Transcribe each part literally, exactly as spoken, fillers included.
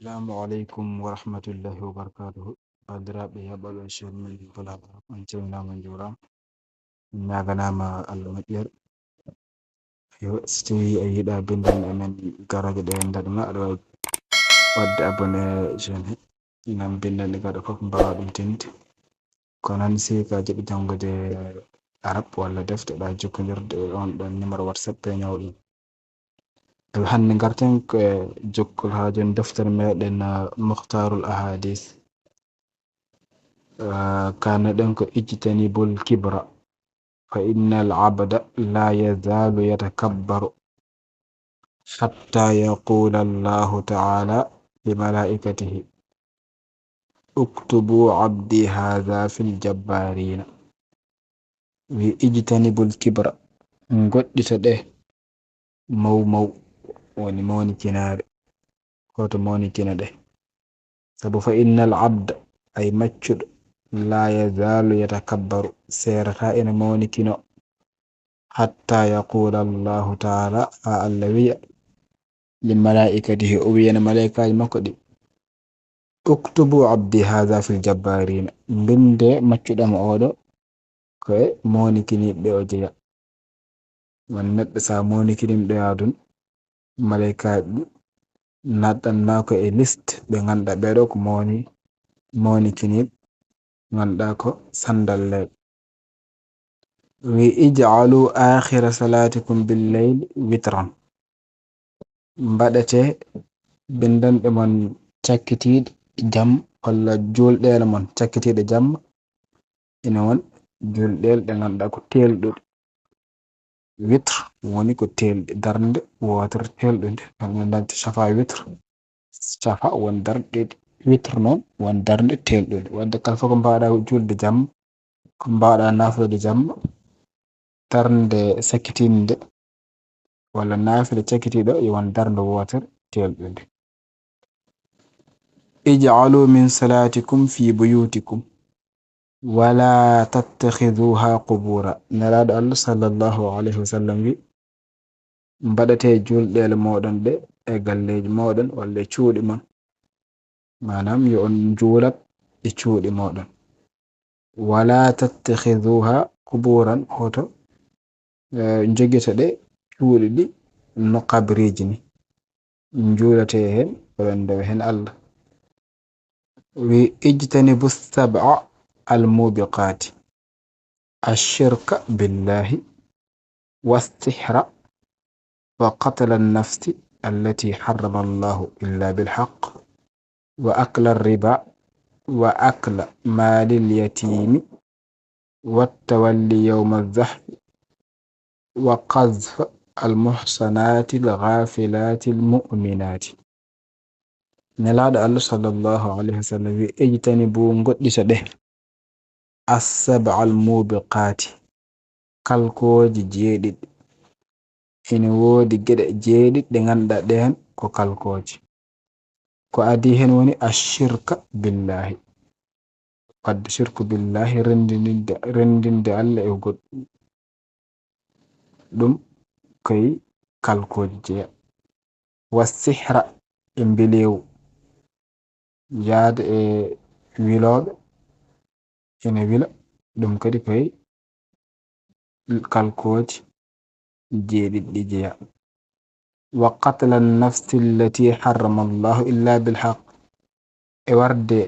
Assalamu aleykum wa rahmatullahi wa barakatuhu. Bandiraɓe heɓaɓe chaîne men Pulaar, on calminaama, on njuuraama. On ñaaganaama Allah moƴƴere. Yo, so tawi a yiɗa binndande amen garooje ɗe en ndaɗma, aɗa waawi waɗde abonné chaîne he. Ngam binndande gaɗa fof mbaawa ɗum tinde. Ko noon si ka jiɗi janngude Arab walla defte, ɗa jokkondirde e on ɗon numéro WhatsApp e ñaw ɗum. Ewa, hannde ngarten ko e jokkol haa jooni deftere meɗen, ah, Mukhtarul Ahadith. Ah, kaneɗen ko ijtanibul kibra, fa innal abda la yazalu yatakabbaru hatta yaqula Allahu ta'ala li malaikatihi, "Uktubu abdi hadha fil jabbarina." Wi, "Ijtanibul kibra, ngoɗɗito ɗe maw maw," woni mawnikinaare. Hoto mawnikino ɗe. Sabu fa innal abda, ay maccuɗo, la yazalu yatakabbaru, seerata ene mawnikino, hatta yaqula Allahu ta'ala, ha Allah wiya li malaikatihi, o wiyana malaikaaji makko ɗi, "Uktubu abdi hadha fil jabbarina." Mbinde maccuɗo am oɗo ko e mawnikiniiɓe o jeya. Won neɗɗo sa mawnikiniiɓe ɗo yaadun, malaikaaji ɗi nattan ma ko e liste ɓe ngannduɗaa ɓeeɗo ko mawni-, mawnikiniiɓe, ngannduɗaa ko sandalleeɓe. Wi, "Ij'alu akhira salatikum bil layl witran." Mbaɗete binndande mon cakkitiiɗe jam, walla juulɗeele mon cakkitiiɗe jam, ina won juulɗeele ɗe ngannduɗaa ko teelɗuɗe. Witr woni ko teelɗi, darnde wootere teelɗunde. Ɗum en nanta shafa witr. Shafa won darnde ɗiɗi. Witr noon won darnde teelɗunde. Wadde kala fof ko mbaɗa julde jamma, ko mbaɗa naafulde jamma, darnde sakkitinde walla naafila cakkitiiɗo, yo won darnde wootere teelɗunde. "Ij'alu min salatikum fi buyutikum, wala tattakhidhuha qubura." Nelaaɗo Allah sallallahu alayhi wa sallam wi, "Mbaɗete juulɗeele mooɗon ɗe e galleeji mooɗon walla e cuuɗi mon." Maanaam, yo on njuulat e cuuɗi mooɗon. "Wala tattakhidhuha quburan," hoto, eh, njogito ɗe cuuɗi ɗi no qabriiji ni. Njuulate heen, oɗon ndewa heen Allah. Wi, "Ijtanibu sab'a al-mubiqati, ash-shirka billahi, was-sihra, wa qatla an-nafsi allati harrama Allahu illa bil haqq, wa akla ar-riba, wa akla malil yatimi, wa tawalli yawma az-zahfi, wa qazfa al-muhsanati al-ghafilati al-mu'minati." Nelaaɗo Allah sallallahu alayhi wa sallam wi, "Ijtanibu, ngoɗɗito ɗe, as-sab'a al-mubiqati, kalkooji jeeɗiɗi." Ina woodi geɗe jeeɗiɗi ɗe ngannduɗaa ɗeen ko kalkooji. Ko adii heen woni ash-shirka billahi. Wadde shirku billahi, renndinde, renndinde Allah e goɗɗum. Ɗum koye kalkooji jeya. Wa sihra, e mbilewu. Yaade e wilooɓe, ene wila, ɗum kadi koye kalkooji jeeɗiɗi ɗi jeya. Wa qatla an-nafsi allati harrama Allahu illa bil haqq. E warde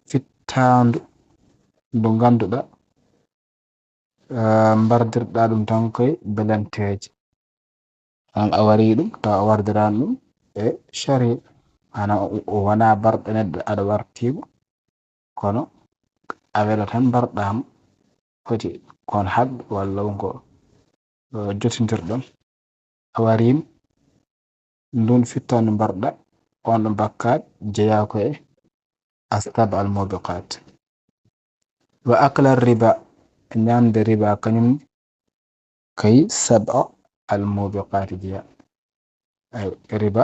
fittaandu ndu ngannduɗaa, eh, mbardirɗaa ɗum tan koye belanteeje. An a warii ɗum, tawa a wardiraani ɗum e sharia. Maanaam o, o wonaa barɗo neɗɗo aɗa wartiimo, kono a wela tan mbarɗaama, foti kon haɓɓe walla won ko, eh, jotindirɗon. A wariima, ndun fittaandu mbarɗaa, on ɗon bakkaat jeyaa ko e as-sab'a al-mubiqat. Wa akla riba, ñaamde riba, kañum kay sab'a al-mubiqat jeyaa. Ay, riba,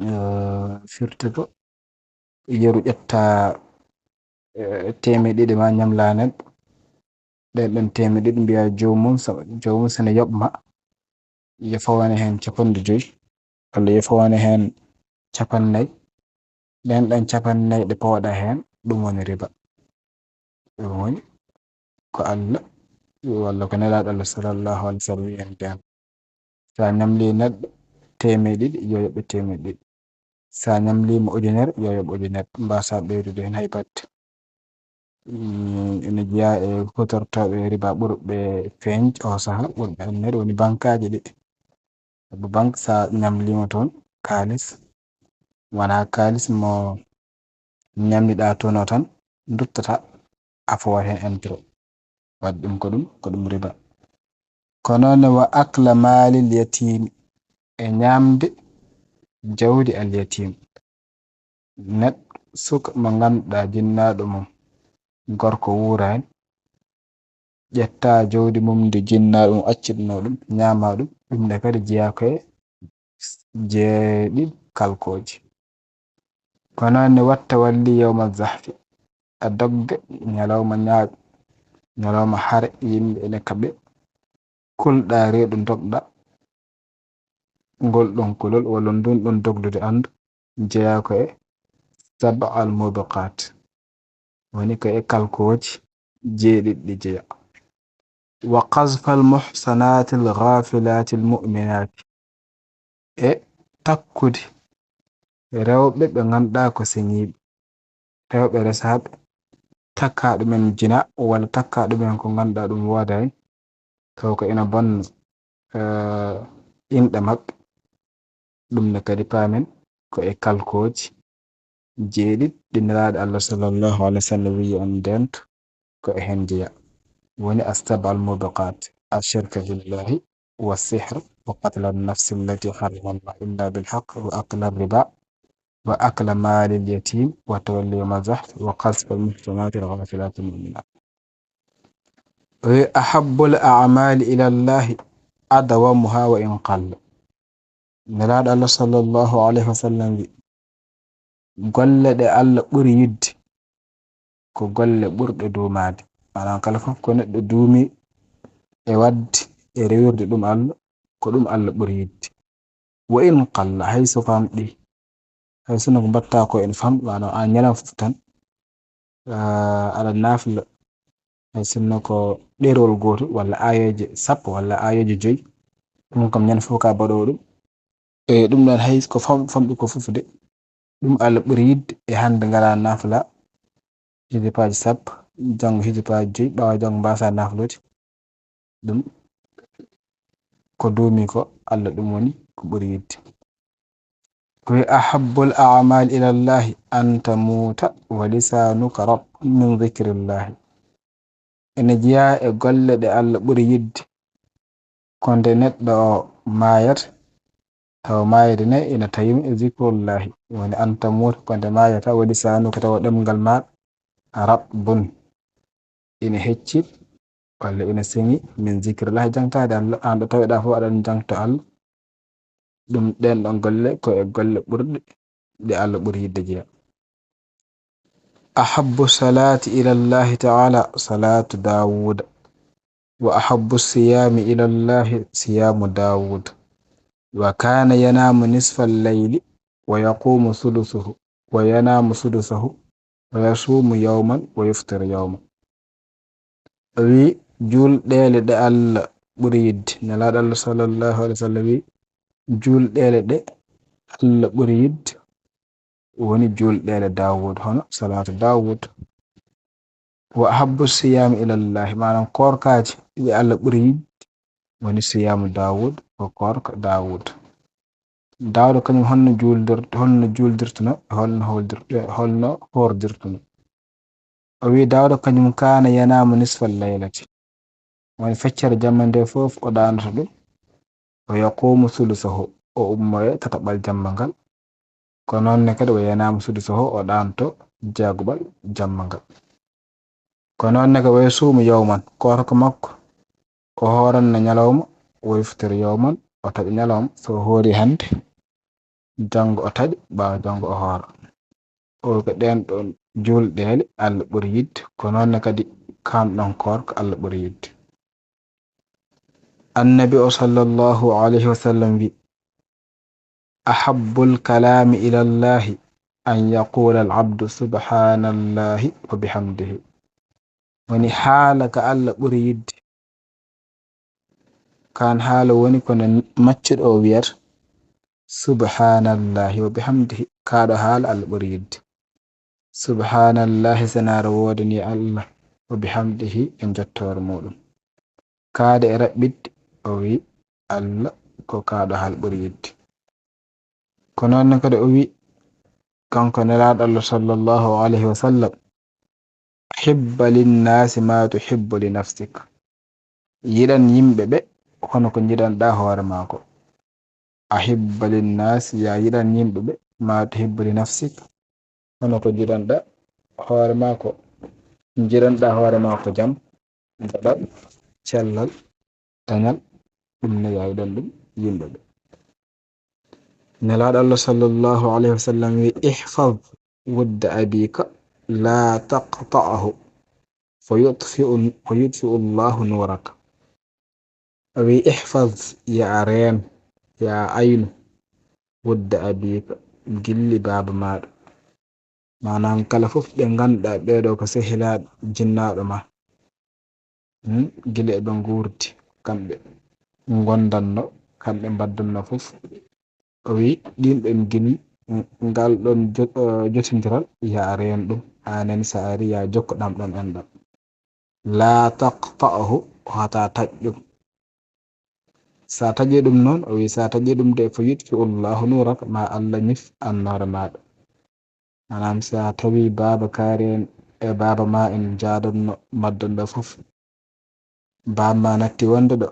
eh, firti ko yeru ƴetta, eh, teemeɗe ɗiɗi ma ñamlaa neɗɗo. Ɗen ɗon teemeɗe ɗiɗi mbiya joomum, sa-, joomum sene yoɓ ma, yo fawane heen capanɗe joy, walla yo fawane heen capannay, Ɗen ɗon capannayɗe pooɗa heen, ɗum woni riba. Ɗum woni ko Allah, walla ko Nelaaɗo Allah sallallahu alaihi wasallam wi'i en nden. Sa ñamli neɗɗo teemeɗe ɗiɗi, yo yoɓ teemeɗe ɗiɗi. Sa ñamli mo ujunere, yo yoɓ ujunere. Mbasa ɓeydude heen hay batte. Mm, ene jeyaa e huutortooɓe riba ɓurɓe feeñ oo saha, ɓurɓe anneede woni bankaaji ɗi. Sabu bank, sa ñamliima toon kaalis, wonaa kaalis mo ñamliɗaa toon o tan nduttata, a fowat heen intérêt. Waɗi ɗum ko ɗum, ko ɗum riba. Ko noon ne wa akla maalil yatiimi, e ñaamde jawdi al yatiim. Neɗɗo suka mo ngannduɗaa jinnaaɗo mum gorko wuuraani, ƴetta jawdi mum ndi jinnaaɗo mum acciɗno ɗum, ñaama ɗum, ɗum ne kadi jeyaa ko e jeeɗiɗi kalkooji. Ko noon ne watta walli yawma zahfi, a dogde ñalawma ñaaƴ, ñalawma hare, yimɓe ene kaɓe, kulɗa reedu dogɗa, ngol ɗon kulol walla ndun ɗon dogdude anndu jeyaa ko e saba al mubiqat, woni ko e kalkooji jeeɗiɗi ɗi jeya. Wa qazfa al muhsanati al ghafilati al mu'minati, e takkude rewɓe ɓe ngannduɗaa ko seŋiiɓe, rewɓe resaaɓe, takka ɗumen jina walla takka ɗumen ko ngannduɗaa ɗum woodaani, taw ko ina bonna, eh, inɗe maɓɓe. Ɗum ne kadi paamen ko e kalkooji jeeɗiɗi ɗi Nelaaɗo Allah sallallahu alaihi wasallam wi'i en ndento ko e heen jeya. Woni as-sab'al mubiqat, ash-shirka billahi, wa sihr, wa qatla an-nafsi allati harrama Allah illa bil haqq, wa akla riba, wa akla malil yatim, wa tawalli yawma zahf, wa qazfa al-muhsanati al-ghafilati al-mu'minat. Wa ahabbul a'mali ila Allahi adwamuha wa in qalla. Nelaaɗo Allah sallallahu alaihi wasallam wi, golle ɗe Allah ɓuri yidde ko golle ɓurɗe duumaade. Maanaam kala fof ko neɗɗo duumi e waɗde e rewirde ɗum Allah, ko ɗum Allah ɓuri yidde. Wa in qalla, hay so famɗi, hay sinno ko mbaɗta ko ene famɗi, maanaam aan ñalawma fof tan, ah, aɗa naafila, hay sinno ko ɗerewol gootol walla aayooje sappo walla aayooje joy, ɗum kam ñande fof ka mbaɗoowo ɗum. E ɗum ɗon hay ko fam-, famɗi ko fof de, ɗum Allah ɓuri yidde e hannde ngara naafila hijibaaji sappo, janngo hijibaaji joy, ɓaawo janngo mbasa naafilode. Ɗum ko duumi ko Allah, ɗum woni ko ɓuri yidde. Ko wi ahabbul a'mal ila Allahi an tamuta wa lisanuka ratbun min dhikrillahi. Ene jeyaa e golle ɗe Allah ɓuri yidde ko nde neɗɗo o maayata, tawa maayde ne ina tawima e zikrullahi, woni an tamuta ko nde maayata, wa lisanuka tawa ɗemngal maaɗa ratbun ina hecci walla ina seŋi min zikrillahi, jangtaade Allah, aan ɗo taweɗaa fof aɗa jangto Allah. Ɗum ɗen ɗon golle ko e golle ɓurɗe ɗe Allah ɓuri yidde jeya. Ahabbu salati ila Allahi ta'ala salatu Dawuda, wa ahabbu siyami ila Allahi siyamu Dawud, wa kana yanamu nisfa al-layli wa yaqumu thuluthahu wa yanamu thuluthahu wa yasumu yawman wa yuftiru yawman. O wi, juulɗeele ɗe Allah ɓuri yidde. Nelaaɗo Allah sallallahu alaihi wasallam wi, juulɗeele ɗe Allah ɓuri yidde woni juulɗeele Dawud, hono salaatu Dawud. Wa ahabbu siyami ila Allah, maanaam koorkaaji ɗi Allah ɓuri yidde woni siyaamu Dawud, ko koorka Dawud. Dawuda kañum honno juuldir-, honno juuldirtuno, holno hoodir-, eh, holno hoordirtuno? O wi Dawuda kañum kana yanamu nisfal laylati. Woni feccere jamma nde fof o ɗaanoto ɗum. O yaqumu sulusahu, o ummoye tataɓal jamma ngal. Ko noon ne kadi o yanamu sulusahu, o ɗaanto jeegoɓal jamma ngal. Ko noon ne kadi o yasumu yawman, koorka makko, o hooranno ñalawma, o yuftiru yawman, o taƴa ñalawma. So o hoori hannde, janngo o taƴa, ɓaawo janngo o hoora. O ko ɗeen ɗoon juulɗeele Allah ɓuri yidde, ko noon ne kadi kaan ɗoon koorka Allah ɓuri yidde. Annabi o sallallahu alayhi wa sallam wi, ahabbul kalaami ila Allahi أن يقول العبد سبحان الله وبحمده. Woni haala ka Allah ɓuri yidde. Kan haala woni ko no maccuɗo o wiyata, "Subhaanallahi wa bihamdihi." Kaaɗo haala Allah ɓuri yidde. "Subhaanallahi" senaaro woodani Allah, "wa bihamdihi" e njottoore muuɗum. Kaade e raɓɓiɗde, o wi, "Allah ko kaaɗo haala ɓuri yidde." Ko noon ne kadi o wi, kanko Nelaaɗo Allah sallallahu alayhi wa sallam, "Hibba linnaasi ma tuhibbu li nafsik." Yiɗan yimɓe ɓe hono ko njiɗanɗa hoore maa ko. "Ahibba linnaasi", ya yiɗan yimɓe ɓe, "ma tuhibbu li nafsik", hono ko njiɗanɗa hoore maa ko. Njiɗanɗa hoore maa ko jam, daɗal, cellal, dañal, ɗum ne ya yiɗan ɗum yimɓe ɓe. Nelaaɗo Allah sallallahu alayhi wa sallam wi, "Ihfaz wudda abika, la taqta'ahu, fa yutfi'u, fa yutfi'u Allahu nurak." O wi, "Ihfaz", ya a reen, ya a aynu, "wudda abika", gilli baaba maaɗo. Maanaam, kala fof ɓe ngannduɗaa ɓee ɗoo ko sehilaaɓe jinnaaɗo ma. Hmm? Gila eɓe nguurdi, kamɓe ngondanno, kamɓe mbaddanno fof. O wi, ɗin ɗon gil-, ngal ɗon jo-, eh, jotindiral, ya a reen ɗum. Anen so a ari, ya jokko ɗam ɗon enɗam. "La taqta'hu", hata taƴ ɗum. Sa taƴi ɗum noon, o wi, sa taƴi ɗum de, "fa yutfi'u Allahu nurak", ma Allah ñif annoore maaɗa. Maanaam, so a tawi baaba kaari en e baaba ma en njaadanno maddanɗo fof, baaba ma natti wonde ɗo,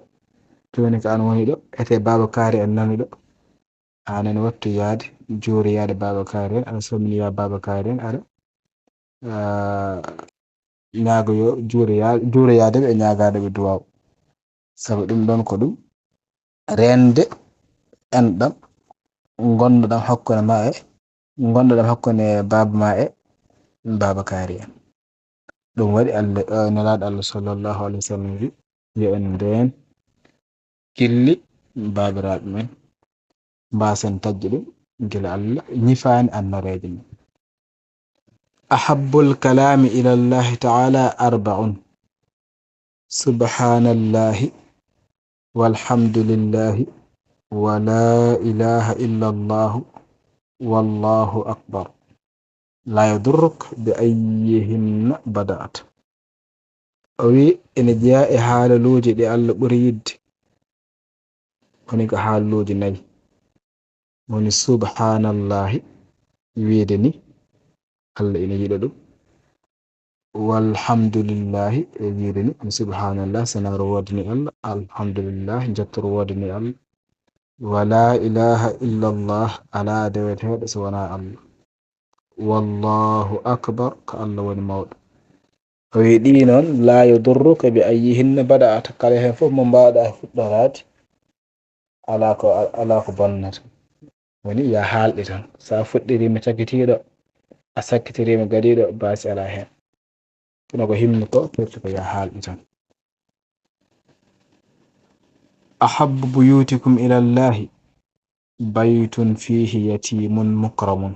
jooni ko aan woni ɗo, ete baaba kaari en nani ɗo, aan en wattu yaade, juuri yaade baaba kaari en, aɗa salmini ya baaba kaari en, aɗa, ah, ñaago yo juure ya-, juure yaade ɓe e ñaagaade ɓe duwaaw. Sabu ɗum ɗoon ko ɗum reende enɗam ngonnoɗam hakkunde ma e, ngonnoɗam hakkunde baaba ma e baaba kaari en. Ɗum waɗi Allah, eh, Nelaaɗo Allah sallallahu alayhi wa sallam wi, yo en ndeen gilli baabiraaɓe men, mbaasen taƴde ɗum gila Allah ñifaani annoreeje men. Ahabbul kalaami ila Allahi ta'ala arba'un. Subhaanallahi, walhamdulillahi, wa laa ilaaha illa Allahu, wallahu akbar. Laa yadurruk bi ayyihinna bada'at. O wi, ene jeyaa e haalaluuji ɗi Allah ɓuri yiɗde. Woni ko haalaluuji nayi. Woni subhaanallahi, wiide ni Allah ina yiɗa ɗum. Walhamdulillahi, e wiide ni, subhaanallah, senaaro woodani Allah, alhamdulillah, njottoro woodani Allah. Wa laa ilaaha illa Allah, alaa deweteeɗo so wonaa Allah. Wallahu akbar, ko Allah woni mawɗo. O wi ɗi noon, laa yadurruka bi ayyihinna bada'ata, kala heen fof mo mbaawɗa fuɗɗoraade, alaa ko, alaa ko bonnata. Woni, ya haalɗi tan. So a fuɗɗiriima cakitiiɗo, a sakkitiriima gadiiɗo, baasi alaa heen. Kono ko himmi ko, firti ko ya haalɗi tan. Ahabbu buyutikum ila Allahi baytun fiihi yatiimun mukramun.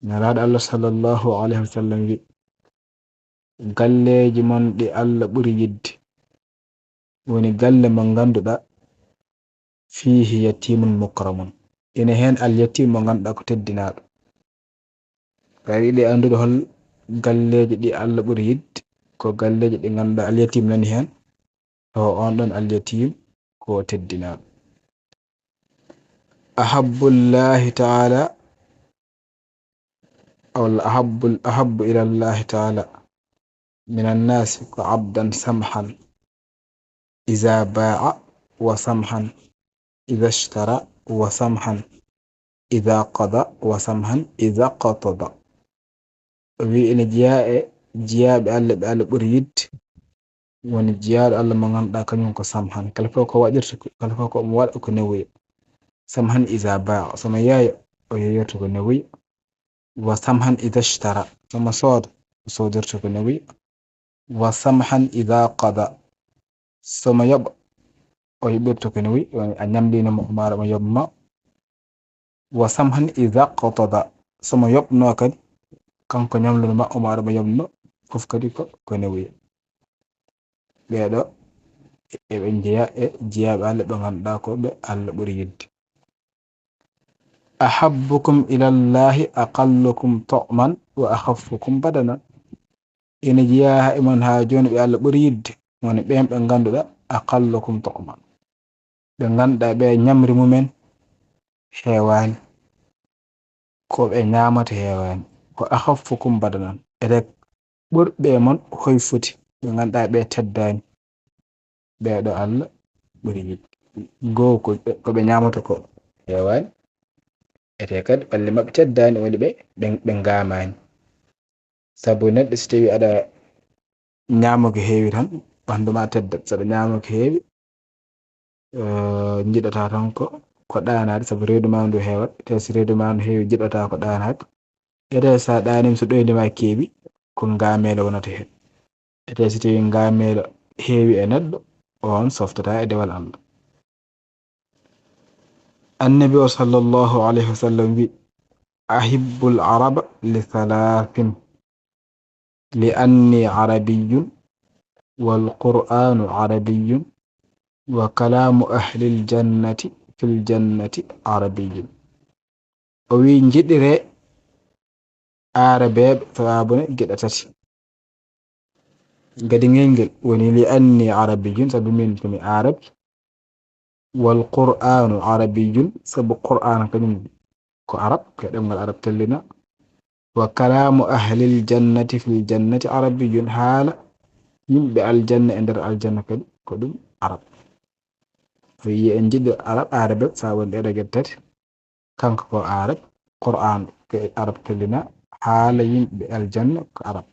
Nelaaɗo Allah sallallahu alayhi wa sallam wi, galleeji mon ɗi Allah ɓuri yiɗde, woni galle mo ngannduɗaa, fiihi yatiimun mukramun, ina heen al yatiim mo ngannduɗaa ko teddinaaɗo. Kadi yiɗi anndude hol galleeji ɗi Allah ɓuri yiɗde, ko galleeji ɗi ngannduɗaa al yatiim nani heen, to on ɗon al yatiim ko teddinaaɗo. Ahabbullahi ta'ala, walla ahabbul, ahabbu ila Allahi ta'ala min annaasi ko abdan samhan iza baa'a wa samhan iza ishtara wa samhan iza qada wa samhan iza qtada. O wi ene jeyaa e jiyaaɓe Allah ɓe Allah ɓuri yiɗde, woni jiyaaɗo Allah mo ngannduɗaa kañum ko samhan. Kala fof ko waɗirta, kala fof ko omo waɗa ko newuya. Samhan iza baa'a, so mo yeeya, o yeeyorta ko newuya. Wa samhan iza ishtara, so mo sooda, o soodirta ko newuya. Wa samhan iza qada, so mo yoɓa, o yoɓirta ko newuya, woni a ñamliino mo, maaro mo yoɓ ma. Wa samhan iza qtada, so mo yoɓnoo kadi, kanko ñamluɗo ma, o maaro mo yoɓno, fof kadi ko, ko newuya. Ɓeeɗo, eɓe njeya e jiyaaɓe Allah ɓe ngannduɗaa ko ɓe Allah ɓuri yiɗde. "Ahabbukum ilallahi aqallukum to'man wa akhaffukum badanan." Ene jeyaa e mon haa jooni ɓe Allah ɓuri yiɗde, woni ɓeen ɓe ngannduɗaa aqallukum to'man. Ɓe ngannduɗaa ɓe ñamri mumen heewaani. Ko ɓe ñaamata heewaani. "Wa akhaffukum badanan." Ede ɓurɓe e mon hoy foti. Ɓe ngannduɗaa ɓe teddaani. Ɓeeɗo Allah ɓuri yiɗde. Goo ko, ko ɓe ñaamata ko heewaani. Ete kadi ɓalli maɓɓe teddaani, woni ɓe, ɓe, ɓe ngaamaani. Sabu neɗɗo so tawii aɗa ñaama ko heewi tan, ɓanndu ma teddat. So aɗa ñaama ko heewi, eh, njiɗata tan ko, ko ɗaanaade, sabu reedu ma ndu heewat. Te si reedu ma ndu heewi, njiɗata ko ɗaanaade. Ete so a ɗaaniima, so ɗoyndi ma keewi, ko ngaameelo wonata heen. Ete si tawii ngaameelo heewi e neɗɗo, on softata e dewal Allah. Annabi o sallallahu alayhi wa sallam wi, "Ahibbul araba li thalathin, li anni arabiyyun, wal qur'anu arabiyyun, wa kalamu ahlil jannati fil jannati arabiyyun." O wi, "Njiɗire aarabeeɓe, sababu ne geɗe tati." Gadi ngel ngel woni, "Li anni arabiyyun," sabu min ko mi Arab. "Wal qur'anu arabiyyun," sabu Qur'an kañum ko Arab, ko ɗemngal Arab tellina. "Wa kalamu ahlil jannati fil jannati arabiyyun," haala yimɓe aljanna e nder aljanna kadi ko ɗum Arab. O wiyi en njiɗo Arab, Arab, sa woni ɗeɗo geɗe tati. Kanko ko Arab, Qur'an ko Arab tellina, haala yimɓe aljanna ko Arab.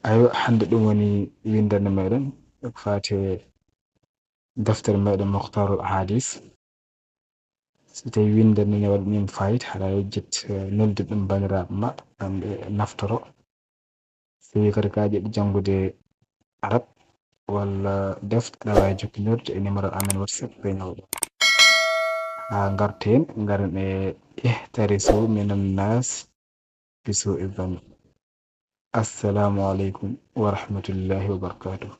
Ayo, hannde ɗum woni winndannde meɗen ko faati e deftere meɗen Mukhtarul Ahadis. So tawi winndannde ne waɗi ɗum fayida, haɗa yejjit, eh, noddude ɗum banndiraaɓe ma, ngam ɓe naftoro. So tawi kadi ka jiɗɗo janngude Arab walla defte, aɗa waawi jokkondirde e numéro amen WhatsApp ɓe ñawɗo. Haa ngarten, ngaren e ihtarisu minan nas bi su'i zann. Assalamu aleykum wa rahmatullahi wa barakatuh.